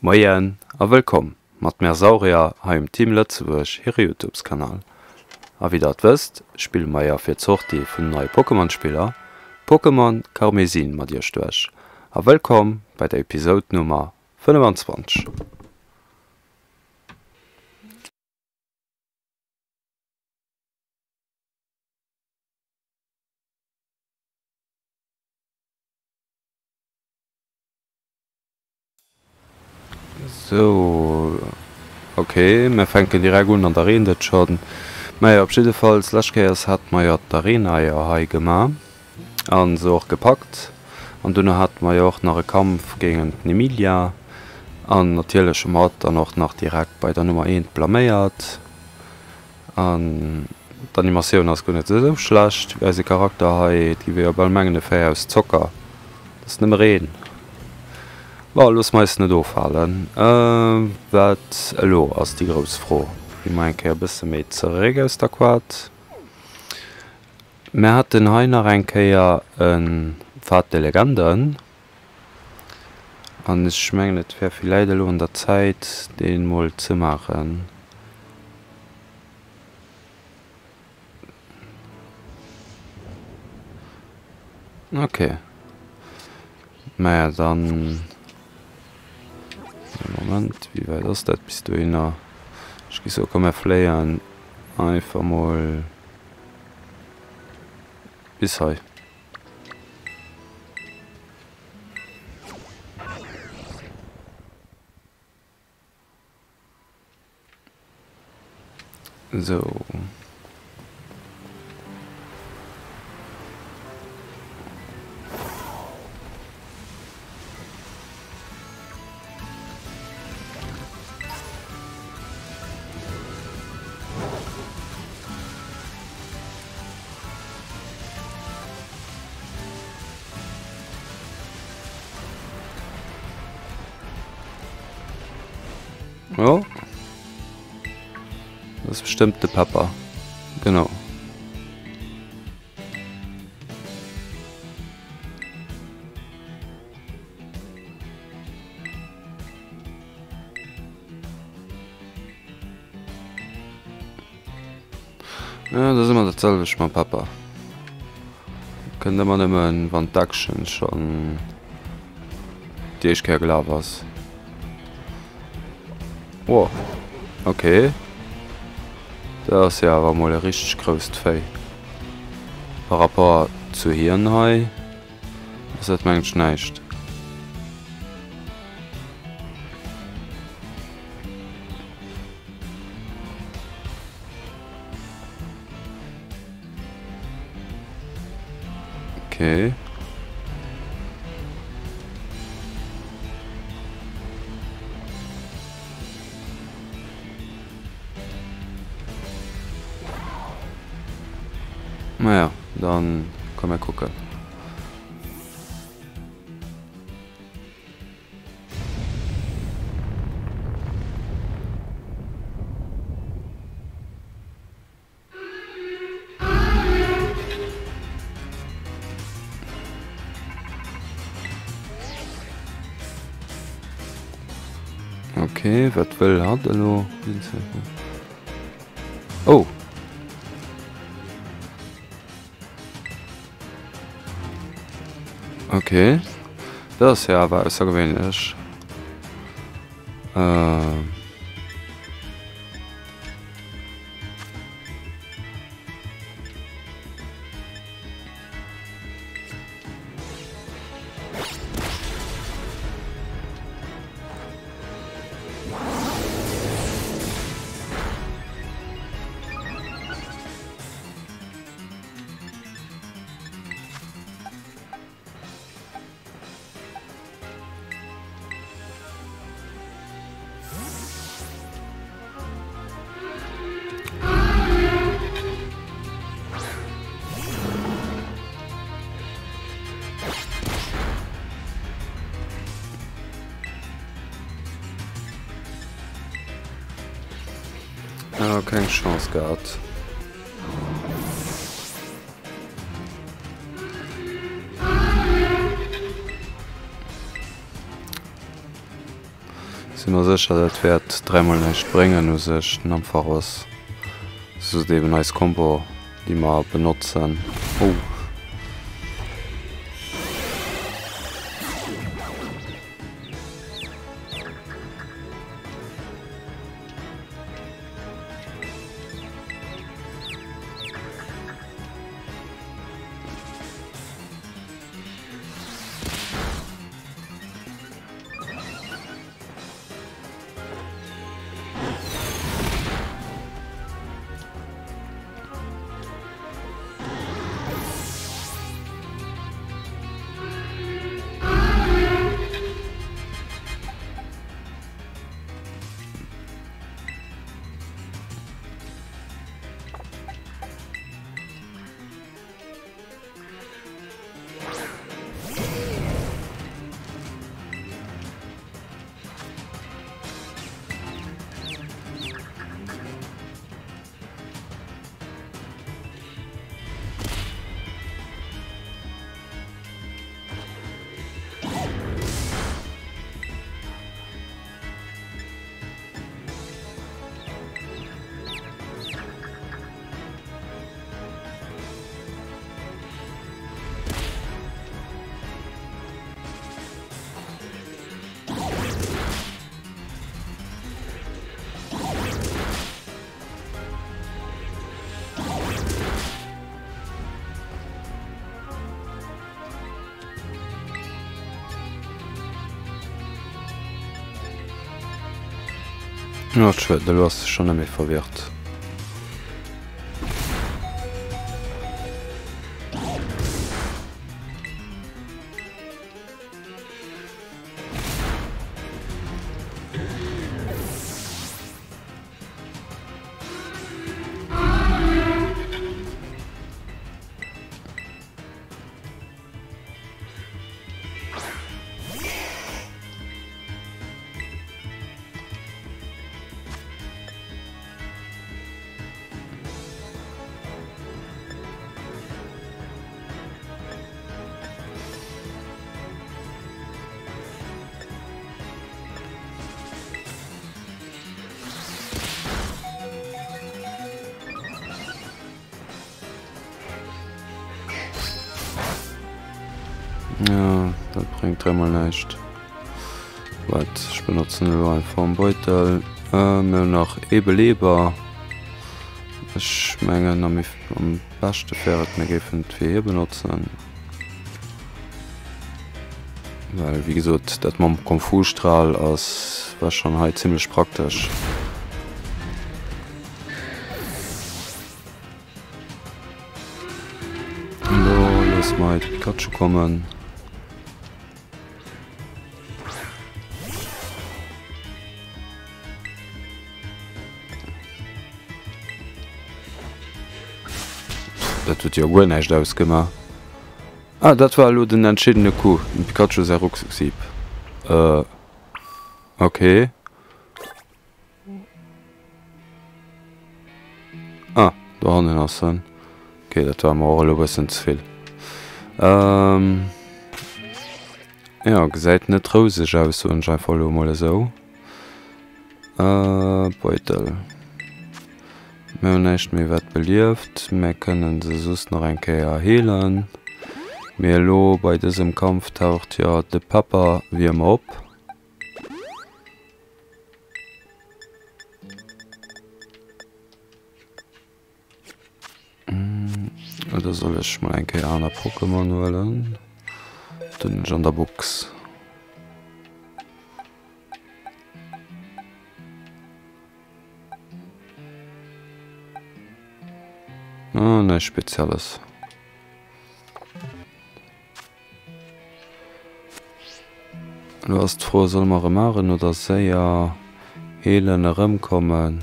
Moien a wëllkomm mat mär Saurier hei um Team Lëtzebuerg hire Youtubes Kanal. A wéi der et wësst spille mer jo fir d'Sortie vun den neie Pokémon Spiller Pokémon Karmesin mat iech duerch. A wëllkomm bei der Episode Nummer 25. Sou, ok, mir fänken direkt un an da reent et schonn. Majo, op jiddefalls, lescht Kéiers hate mer jo d'Arena jo hei gemaach an se och gepackt. An duerno hate mer jo och nach e Kampf géinent d'Nemilia an natierlech hu mer hatt dann och nach direkt bei der Nummer eent blaméiert. An d'Animatioun ass guer net esou schlecht wéi eise Charakter hei. Et giff ee jo bal mengen e wär aus Zocker. Et ass nëmme Reen. Bon, loosse mer eis net ofhalen. Wat elo ass déi grouss Fro. Gi mer eng Kéier e bësse méi zeréck aus der Quad. Mer haten hei nach eng Kéier e Pfad de Legenden. An ech mengen et wär villäit elo un der Zäit deen mol ze maachen. Ok. Maja dann, Moment, wéi wäit ass dat bis dohinner? Ech gi soe komm mir fléien einfach mol bis hei. Sou. Jo. Dat ass bestëmmt de Pepper. Genau. Ja, dat ass ëmmer dat selwecht mam Pepper. Kënnt ëmmer nëmmen, wann d'Action schonn déi éischt Kéier gelaf ass. Wow, okay. Dat ass jo awer emol e richteg grousst Véi. Par rapport zu hien hei ass dat mengen ech näischt. Okay. Naja, dann komm mir kucken. Okay, wat wëll hatt elo? Oh! Okay. Dat ass jo awer aussergewéinlech. Äh. Ah, keng Chance gehat. Si mer sécher, dat wäert dräimol näischt bréngen u sech. Den Ampharos sot eben eis Combo, déi mer benotzen. Oh. Oh, schued, elo ass se schon net méi verwirrt. Ja, dat bréngt dräimol näischt. Wat, ech benotzen elo einfach en Beutel. Äh, mir hunn nach ee Beleber. Ech mengen am, am beschte wär et mir géifen et fir hie benotzen. Well wéi gesot, dat mam Konfusstrahl ass war schonn hei zimmlech praktesch. Elo loosse mer hei de Pikachu kommen. Dat huet jo guer näischt ausgemaach. Ah, dat war elo den entscheedende Coup, dem Pikachu säi Rucksackhieb. Äh, okay. Ah, dohannen ass en. Okay, dat war mer och elo e bëssen ze vill. Ähm, ja, gesäit net rouseg aus, soen ech einfach elo emol esou. Äh, Beutel. Mir hunn näischt méi wat belieft. Mir kënnen se soss nach eng Kéier heelen. Mee elo bei dësem Kampf taucht jo de Pepper wéi ëmmer op. Oder soll ech mol eng Kéier aner Pokémon huelen? Wat hunn ech an der Box? Ah, näischt Spezielles. Elo ass d'Fro, solle mer remaren oder séier heelen erëmkommen?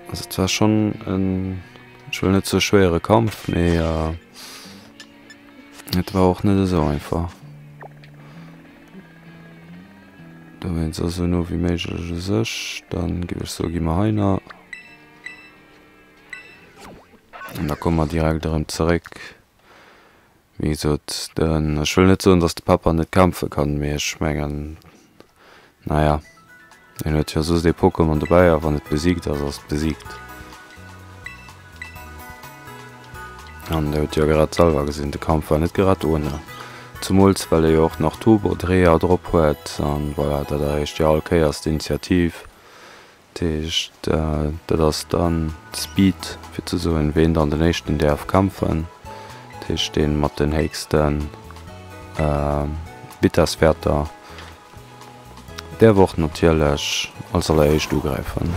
Also et war schonn en, ech wëll net soe schwéiere Kampf, mee et war och net esou einfach. Dowéinst esou no wéi méiglech u sech. Dann géif ech soe gi mer heihinner. An da komme mer direkt erëm zeréck. Wéi gesot, den, ech wëll net soen, datt de Pepper net kämpfe kann, mee ech mengen. Naja, en huet jo soss ee Pokémon dobäi a wann et besiegt ass, ass et besiegt. An der hutt jo grad selwer gesinn, de Kampf war net grad ohne. Zumools well e jo och nach Turbodreher drop huet an voilà, dat erhéicht jo all Kéiers d'Initiativ. Dat heescht, dat ass dann d'Speed fir ze soen, ween dann den éischten däerf kämpfen. Dat heescht dee mat den héchste Vitesswäerter däerf och natierlech als alleréischt ugräifen.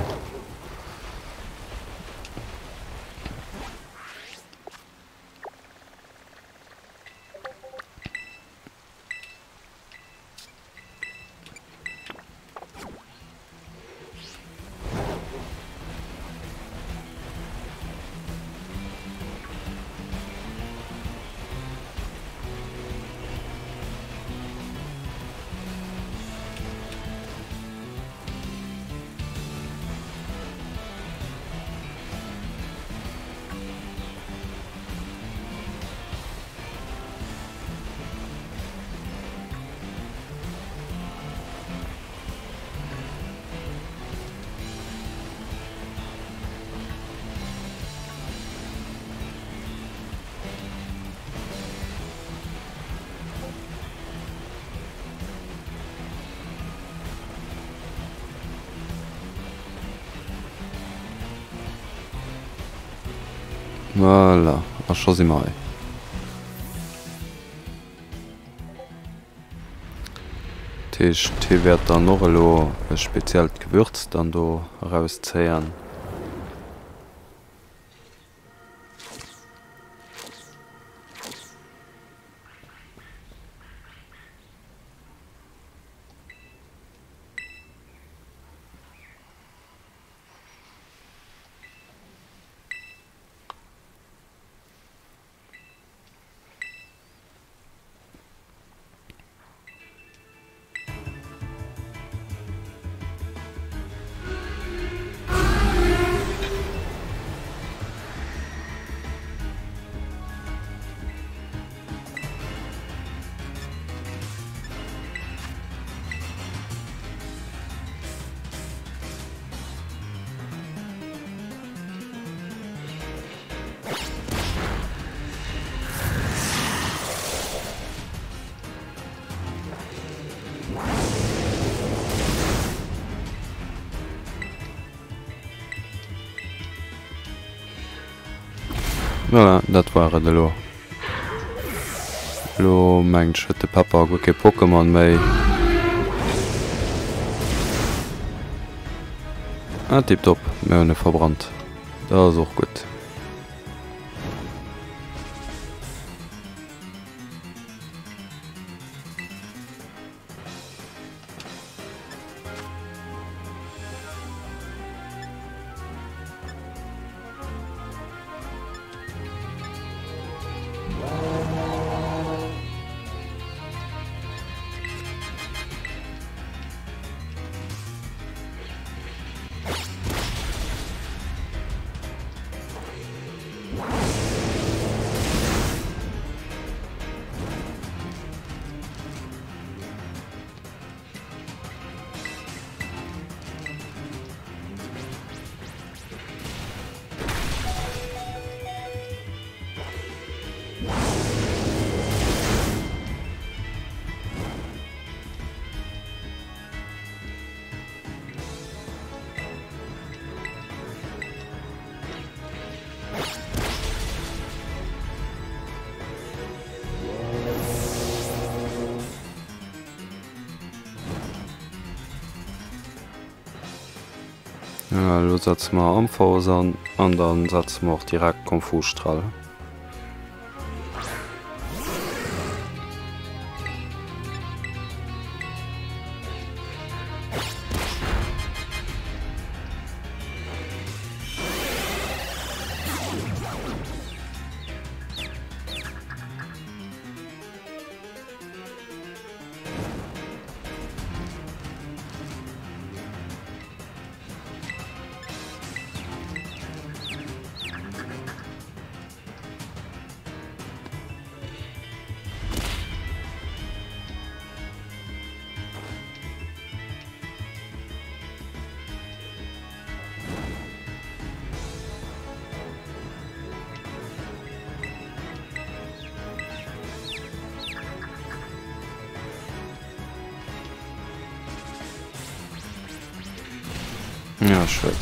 Voilà, a scho si mer hei. Dat heescht, hie wäert dann och elo e speziellt Gewürz dann do erauszéien. Voilà, dat war et elo. Elo mengt ech huet de Pepper guer kee Pokémon méi. Ah, tiptop, mir hunn e verbrannt. Dat ass och gutt. Elo setze mer Ampharos an, an dann setze mer och direkt Konfusstrahl. Ja, schued.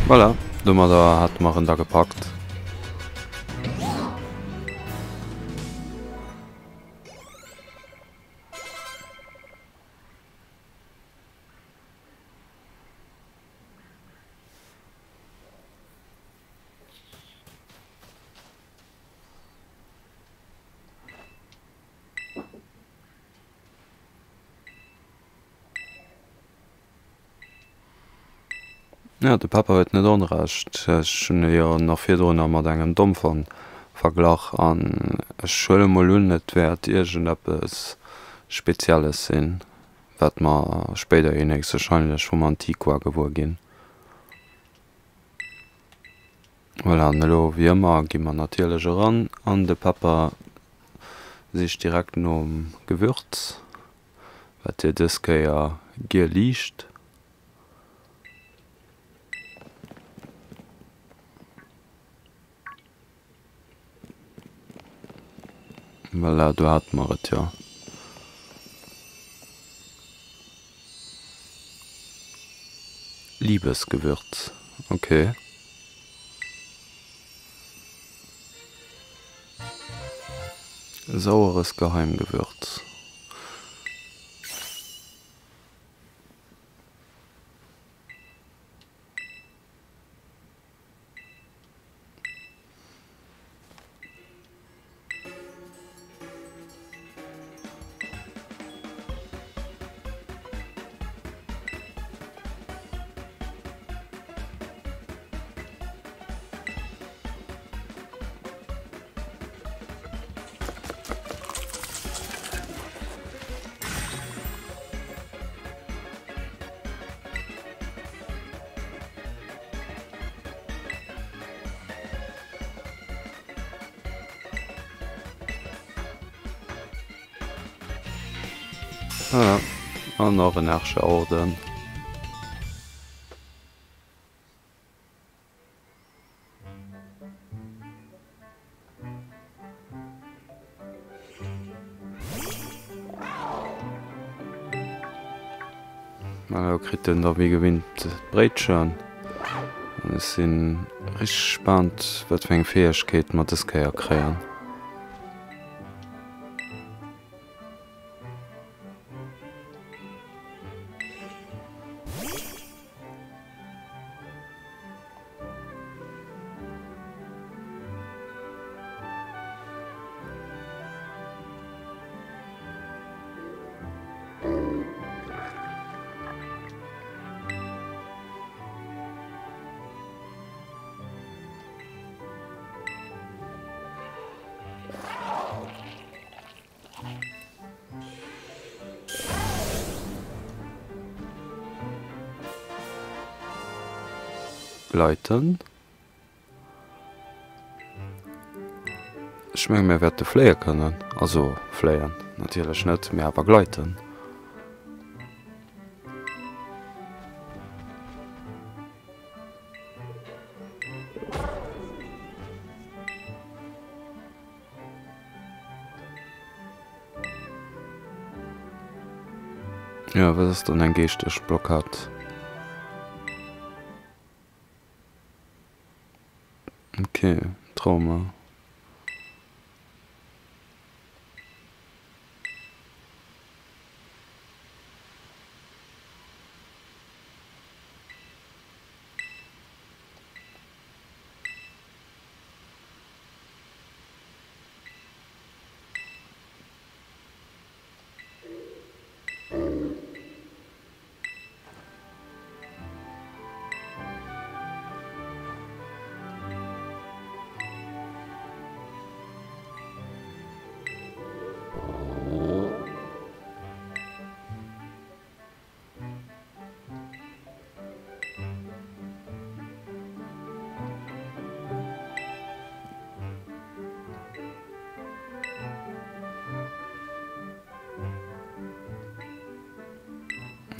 Voilà, domadder hate mer en da gepackt. Jo, de Pepper huet net onrecht. Ech hunn e jo nach virdrunner mat engem Dompfern verglach an ech huele mol un, et wäert iergendeppes Spezielles sinn, wat mer spéiderhin héchstwahrscheinlech vum Antiqua gewuer ginn. Voilà, an elo wéi ëmmer gi mer natierlech eran an de Pepper sicht direkt nom Gewürz, wat hir dës Kéier giel liicht. Voilà, do hate mer et jo. Liebesgewürz, ok. Saueres Geheimgewürz. Ah, an och en Herrscherorden. Elo kritt en da wéi gewinnt d'Bréitchen. An ech si richteg gespaant, wat fir eng Fäegkeet mer dës Kéier kréien. Gleiten. Ech menge mir wäerte fléie kënnen. Also fléien natierlech net, mee awer gleiten. Jo, wat ass dann eng geeschteg Blockad? Ok, Trauma.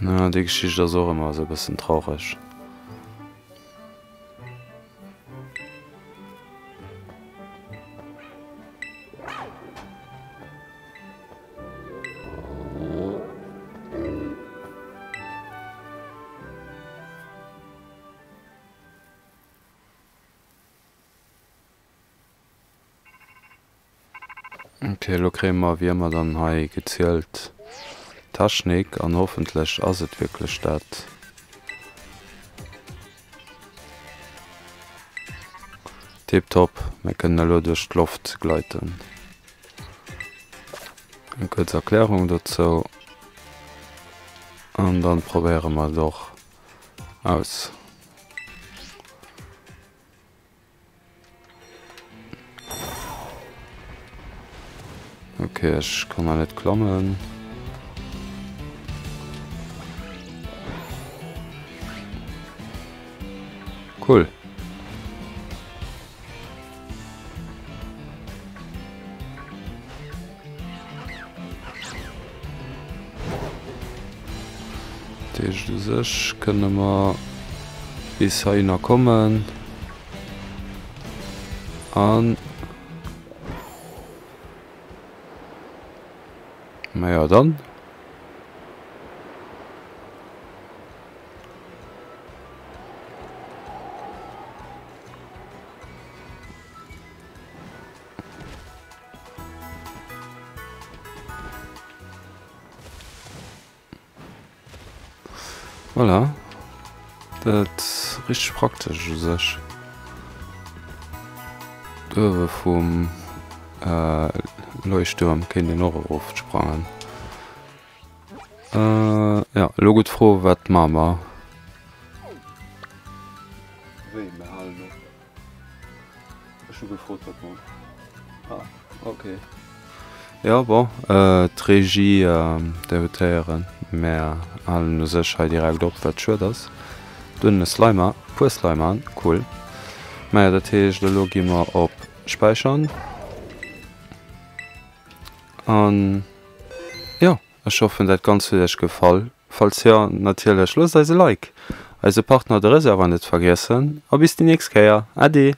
Ja, déi Geschicht ass och ëmmer esou e bëssen traureg. Ok, elo kréie mer wéi ëmmer dann hei gezielt Technik an hoffentlech ass et wierklech dat. Tiptop, mir kënnen elo duerch d'Loft gleiten. Eng kuerz Erklärung dozou an dann probéiere mer et och aus. Ok, ech kann nach net klammen. Cool. Dat heescht u sech kënne mer bis heihinner kommen an majo dann. Voilà. Dat richteg praktesch u sech. Uewe vum Leuchttuerm kéint een och erofsprangen. Jo, elo gutt Fro, wat maache mer? Wéi, mir halen op? Ech hu gefrot, wat mer. Ah, ok. Jo, bon, d'Regie, där huet héieren, mär halen u sech hei direkt op, wat schued ass. Dunn e Slimer, puer Slimeren, cool. Maja, dat heescht, elo gi mer op Späichern. An jo, ech hoffen dat Ganzt huet iech gefall. Falls jo, natierlech loosst eis e Like, eise Partner de Reservoir net vergiessen a bis déi nächst Kéier. Ade!